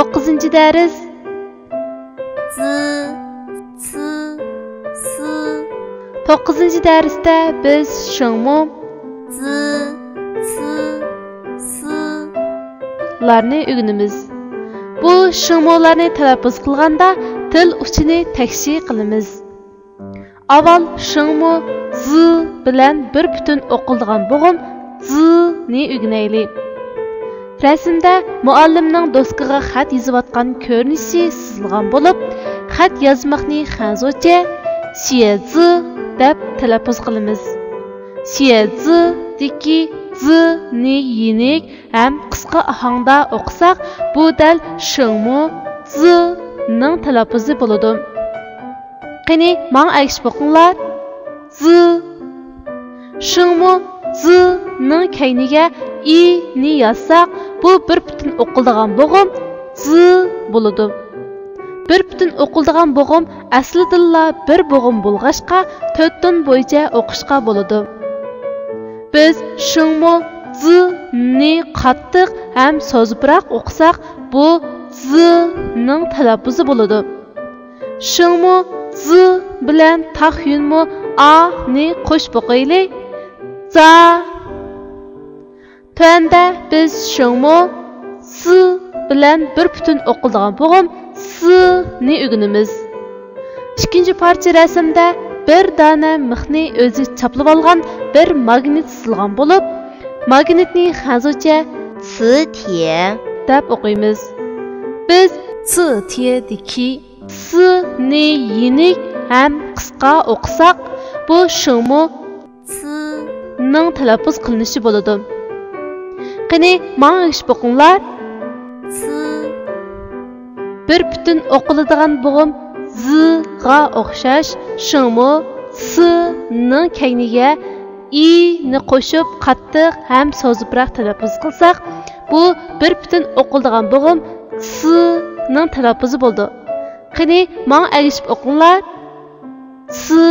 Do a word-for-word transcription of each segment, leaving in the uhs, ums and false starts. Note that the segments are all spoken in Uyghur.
توققۇزىنچى دەرس. 滋، 滋، 滋. توققۇزىنچى دەرستە بىز شېڭمۇ، 滋، 滋، 滋 لارنى ئۆگىنىمىز. بۇ شېڭمۇلارنى تەلەپپۇز قىلغاندا تىل ئۇچىنى تەكشى قىلىمىز. ئاۋۋال شېڭمۇ، زى بىلەن بىر پۈتۈن ئوقۇلىدىغان بوغۇم، زىنى ئۆگىنەيلى. رەسىمدە مۇئەللىمنىڭ دوسكىغا خەت يېزىۋاتقان كۆرۈنۈشى سىزىلغان بولۇپ، خەت يازماقنى خەنزۇچە شيېزى دەپ تەلەپپۇز قىلىمىز. شيېزىدىكى زىنى يېنىك ھەم قىسقا ئاھاڭدا ئوقۇساق، بۇ دەل شېڭمۇ، زىنىڭ تەلەپپۇزى بولىدۇ. قېنى، ماڭا ئەگىشىپ ئوقۇڭلار. زى. شېڭمۇ، زىنىڭ كەينىگە ئىنى يازساق، بۇ بىر پۈتۈن ئوقۇلىدىغان بوغۇم، زى بولىدۇ. بىر پۈتۈن ئوقۇلىدىغان بوغۇم ئەسلىدىنلا بىر بوغۇم بولغاچقا، تۆت تون بويىچە ئوقۇشقا بولىدۇ. بىز شېڭمۇ، زىنى قاتتىق ھەم سوزۇپراق ئوقۇساق، بۇ زىنىڭ تەلەپپۇزى بولىدۇ. شېڭمۇ، زى بىلەن تاخيۈنمۇ، ئانى قوشۇپ ئوقۇيلى. زا. تۆۋەندە بىز شېڭمۇ، زى بىلەن بىر پۈتۈن ئوقۇلىدىغان بوغۇم، سىنى ئۆگىنىمىز. ئىككىنچى پارچە رەسىمدە بىر دانە مىخنى ئۆزى چاپلىۋالغان بىر ماگنىت سىزىلغان بولۇپ، ماگنىتنى خەنزۇچە 磁铁 دەپ ئوقۇيمىز. بىز 磁铁دىكى سىنى يېنىك ھەم قىسقا ئوقۇساق، بۇ شېڭمۇ، 磁 نىڭ تەلەپپۇز قىلىنىشى بولىدۇ. قېنى، ماڭا ئەگىشىپ ئوقۇڭلار. 磁. بىر پۈتۈن ئوقۇلىدىغان بوغۇم زىغا ئوخشاش، شېڭمۇ، سىنىڭ كەينىگە ئىنى قوشۇپ، قاتتىق ھەم سوزۇپراق تەلەپپۇز قىلساق، بۇ بىر پۈتۈن ئوقۇلىدىغان بوغۇم سىنىڭ تەلەپپۇزى بولىدۇ. قېنى، ماڭا ئەگىشىپ ئوقۇڭلار. 磁.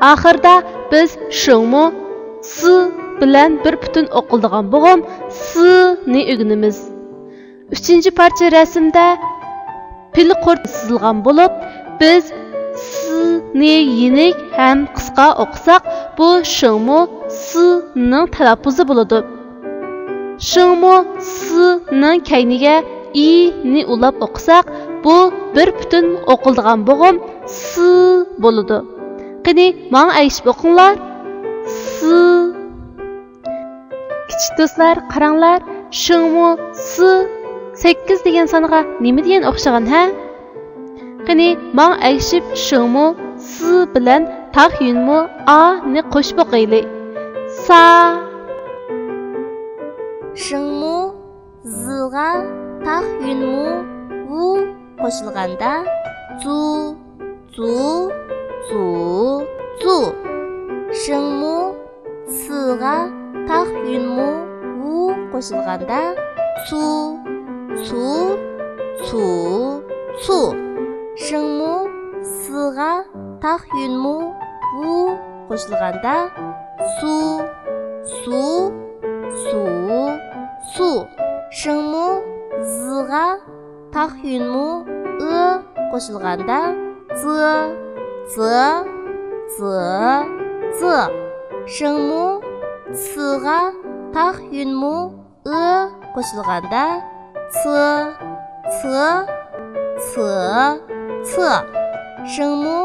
ئاخىرىدا بىز شېڭمۇ، سى بىلەن بىر پۈتۈن ئوقۇلىدىغان بوغۇم، سىنى ئۆگىنىمىز. ئۈچىنچى پارچە رەسىمدە پىلە قۇرت سىزىلغان بولۇپ، بىز سىنى يېنىك ھەم قىسقا ئوقۇساق، بۇ شېڭمۇ، سىنىڭ تەلەپپۇزى بولىدۇ. شېڭمۇ، سىنىڭ كەينىگە ئىنى ئۇلاپ ئوقۇساق، بۇ بىر پۈتۈن ئوقۇلىدىغان بوغۇم، سى بولىدۇ. قېنى، ماڭا ئەگىشىپ ئوقۇڭلار. سى. كىچىك دوستلار، قاراڭلار، شېڭمۇ، سى سەككىز دېگەن سانغا نېمە دېگەن ئوخشىغان، ھە؟ قېنى، ماڭا ئەگىشىپ شېڭمۇ، سى بىلەن تاخيۈنمۇ، ئانى قوشۇپ ئوقۇيلى. سا. شېڭمۇ، زىغا تاخيۈنمۇ، ۋۇ قوشۇلغاندا، زۇ، زۇ، زۇ، زۇ. شېڭمۇ، سىغا تاخيۈنمۇ، ۋۇ قوشۇلغاندا، سۇ، سۇ، سۇ، سۇ. شېڭمۇ، سىغا تاخيۈنمۇ، ۋۇ قوشۇلغاندا، سۇ، سۇ، سۇ، سۇ. شېڭمۇ، زىغا تاخيۈنمۇ، ئى قوشۇلغاندا، زى، زى، زى، زى. شېڭمۇ، سىغا تاخيۈنمۇ، ئى قوشۇلغاندا، سى، سى، سى، سى. شېڭمۇ،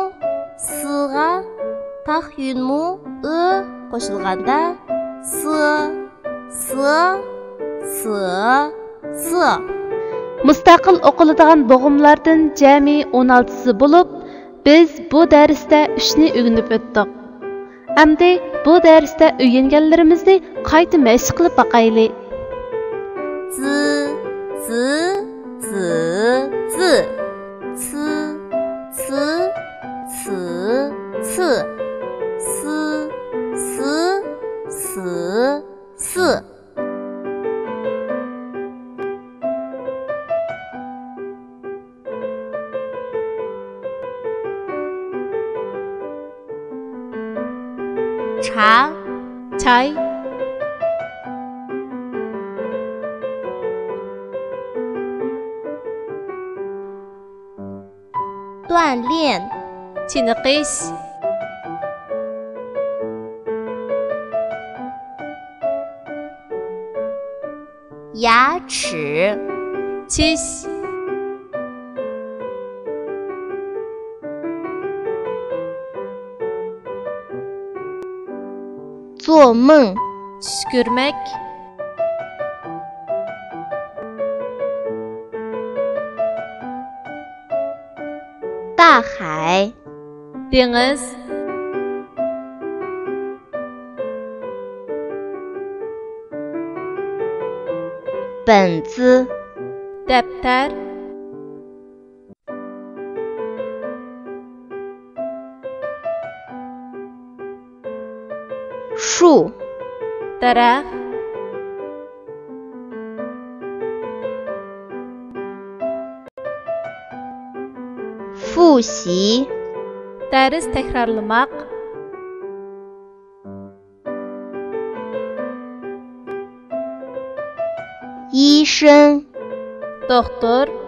سىغا تاخيۈنمۇ، ئى قوشۇلغاندا، سى، سى، سى، سى. مۇستەقىل ئوقۇلىدىغان بوغۇملاردىن جەمئىي ئون ئالتىسى بولۇپ، بىز بۇ دەرستە ئۈچنى ئۆگىنىپ ئۆتتۇق. ئەمدى بۇ دەرستە ئۆگەنگەنلىرىمىزنى قايتا مەشىق قىلىپ باقايلى. زى، زى، زى، زى. سى، سى، سى، سى. سى، سى، سى، سى. چا، چاي. 锻炼. چېنىقىش. 牙齿. چىش. 做梦. چۈش كۆرمەك. 大海. دېڭىز. 本子. دەپتەر. 树. دەرەخ. 复习. دەرس تەكرارلىماق. 医生. دوختۇر.